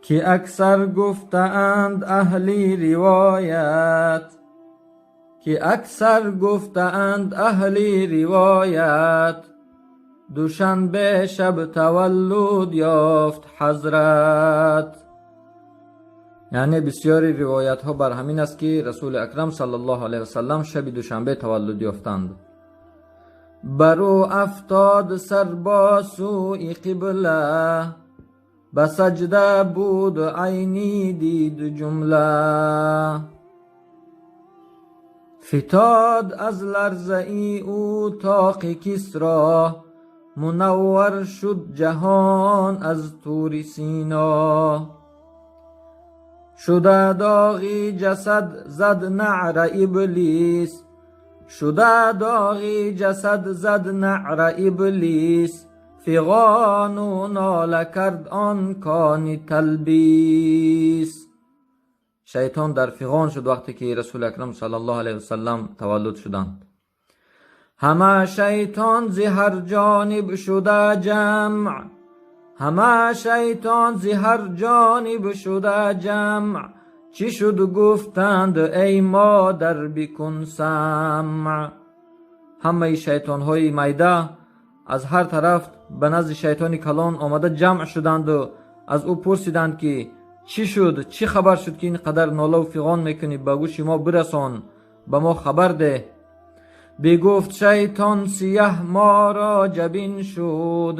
Ки аксар гуфтаанд аҳли ривоят, ки аксар гуфтаанд аҳли ривоят, душанбе шаб таваллуд ёфт ҳазрат. Яъне бисёри ривоятҳо бар ҳамин аст, ки Расули Акрам саллаллоҳу алайҳи васаллам шаби душанбе таваллуд ёфтанд. Бар ӯ афтод сар бо сӯи қибла, ба саҷда буд, айнӣ дид ҷумла. Фитод аз ларзаи ӯ тоқи Кисро, мунаввар шуд ҷаҳон аз Тури Сино. Шуда доғи ҷасад зад наъра Иблис, шуда доғи ҷасад зад наъра Иблис, фиғону нола кард он кони талбис. Шайтон дар фиғон шуд, вақте ки Расули Акрам саллаллоҳу алайҳи васаллам таваллуд шуданд. Ҳама шайтон зи ҳар ҷониб шуда ҷамъ, ҳама шайтон зи ҳар ҷониб шуда ҷамъ, чӣ шуд, гуфтанд, эй модар, бикун самъ. Ҳамаи шайтонҳои майда аз ҳар тараф ба назди шайтони калон омада ҷамъ шуданду аз ӯ пурсиданд, ки чӣ шуд, чӣ хабар шуд, ки ин қадар нолаву фиғон мекунӣ? Ба гӯши мо бирасон, ба мо хабар деҳ. Бигуфт шайтон: сияҳ моро ҷабин шуд,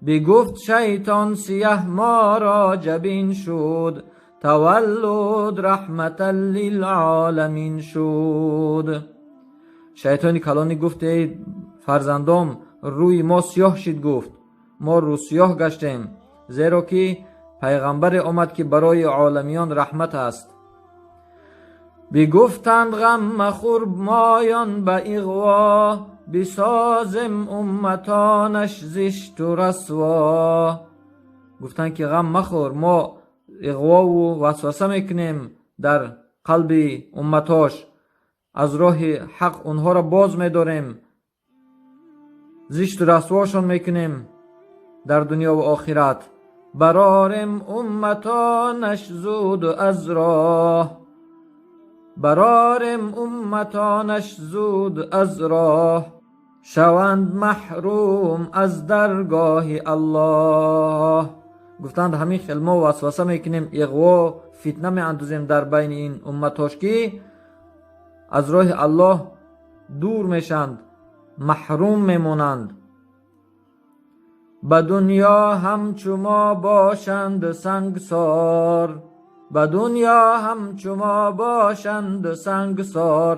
бигуфт шайтон: сияҳ моро ҷабин шуд, таваллуд раҳматан лилоламин шуд. Шайтони калонӣ гуфт: эй фарзандом, рӯи мо сиёҳ шид. Гуфт: мо рӯсиёҳ гаштем, зеро ки пайғамбаре омад, ки барои оламиён раҳмат аст. Бигуфтанд: ғам махӯр, моён ба иғво бисозем умматонаш зишту расво. Гуфтанд, ки ғам махӯр, мо иғвову васваса мекунем дар қалби умматош, аз роҳи ҳақ онҳоро боз медорем, зишту расвошон мекунем дар дунёву охират. Барорем умматонаш зуд аз роҳ, барорем умматонаш зуд аз роҳ, шаванд маҳрум аз даргоҳи Аллоҳ. Гуфтанд, ҳамин хел мо васваса мекунем, иғво, фитна меандозем дар байни ин умматош, ки аз роҳи Аллоҳ дур мешаванд, маҳрум мемонанд. Ба дунё ҳамчу мо бошанд сангсор, ба дунё ҳамчу мо бошанд сангсор,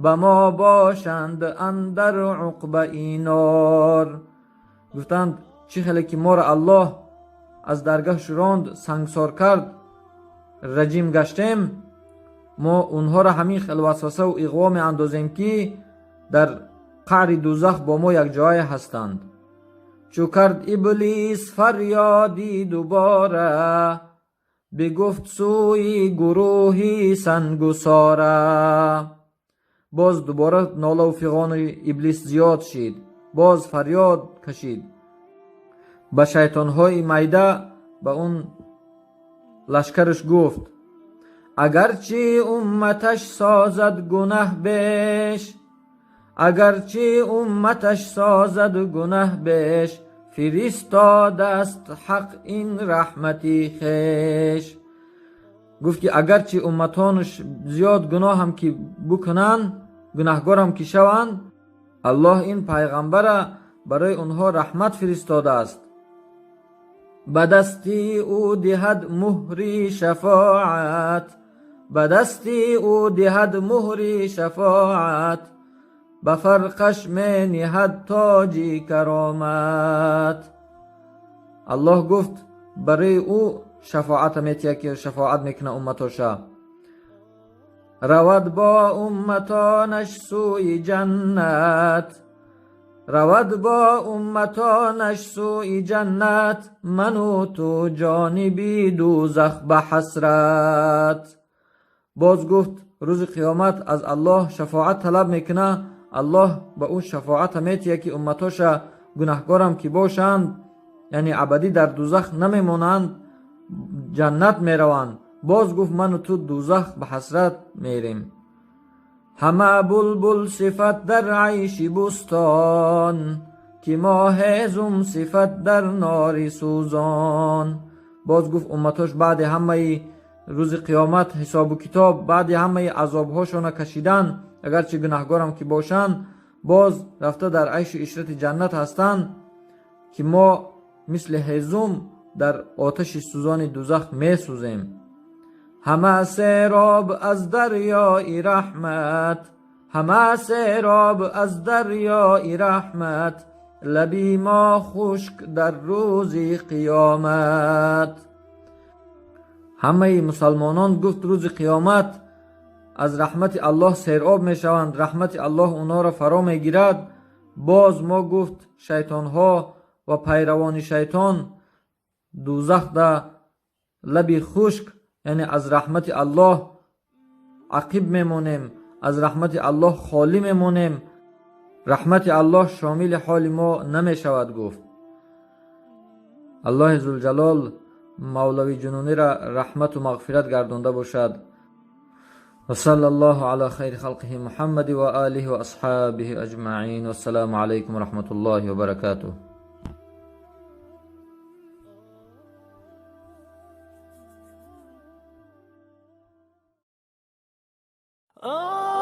ба мо бошанд андар уқбаи нор. Гуфтанд, чӣ хеле ки моро Аллоҳ аз даргоҳаш ронд, сангсор кард, раҷим гаштем, мо онҳоро ҳамин хел васвасаву иғво меандозем, ки дар қаъри дӯзах бо мо якҷоя ҳастанд. Чу кард Иблис фарёди дубора, бигуфт сӯи гурӯҳи сангусора. Боз дубора нолаву фиғони Иблис зиёд шид, боз фарёд кашид ба шайтонҳои майда, ба он лашкараш гуфт: агарчи умматаш созад гунаҳ беш, агарчи умматаш созад гунаҳ беш, фиристодааст ҳақ ин раҳмати хеш. Гуфт, ки агарчи умматонаш зиёд гуноҳам ки букунанд, гунаҳгорам ки шаванд, Аллоҳ ин пайғамбара барои онҳо раҳмат фиристодааст. Ба дасти ӯ диҳад муҳри шафоат, ба дасти ӯ диҳад муҳри шафоат, ба фарқаш мениҳад тоҷи каромат. Аллоҳ гуфт, барои ӯ шафоата метиҳад, ки шафоат мекунад умматоша. Равад бо умматонаш сӯи ҷаннат, равад бо умматонаш сӯи ҷаннат, ману ту ҷониби дӯзах ба ҳасрат. Боз гуфт, рӯзи қиёмат аз Аллоҳ шафоат талаб мекунад, Аллоҳ ба ӯ шафоата метиҳад, ки умматоша гунаҳгорам ки бошанд, яъне абадӣ дар дӯзах намемонанд. ҷаннат мераванд. Боз гуфт ману ту дӯзах ба ҳасрат мерем. Ҳама булбул сифат дар айши бӯстон, ки мо ҳезум сифат дар нори сӯзон. Боз гуфт умматош баъди ҳамаи рӯзи қиёмат ҳисобу китоб, баъди ҳамаи азобҳошона кашидан, агарчи гунаҳгорам ки бошанд, боз рафта дар айшу ишрати ҷаннат ҳастанд, ки мо мисли ҳезум дар оташи сӯзони дӯзах месӯзем. Ҳама сероб аз дарёи раҳмат, ҳама сероб аз дарёи раҳмат, лаби мо хушк дар рӯзи қиёмат. Ҳамаи мусалмонон гуфт рӯзи қиёмат аз раҳмати Аллоҳ сероб мешаванд, раҳмати Аллоҳ онҳоро фаро мегирад. Боз мо гуфт шайтонҳо ва пайравони шайтон дӯзах да лаби хушк, яъне аз раҳмати Аллоҳ ақиб мемонем, аз раҳмати Аллоҳ холӣ мемонем, раҳмати Аллоҳ шомили ҳоли мо намешавад гуфт. Аллоҳи зулҷалол мавлави ҷунуниро раҳмату мағфират гардонда бошад. وصلى الله على خير خلقه محمد وآله وأصحابه أجمعين، والسلام عليكم ورحمة الله وبركاته. Oh.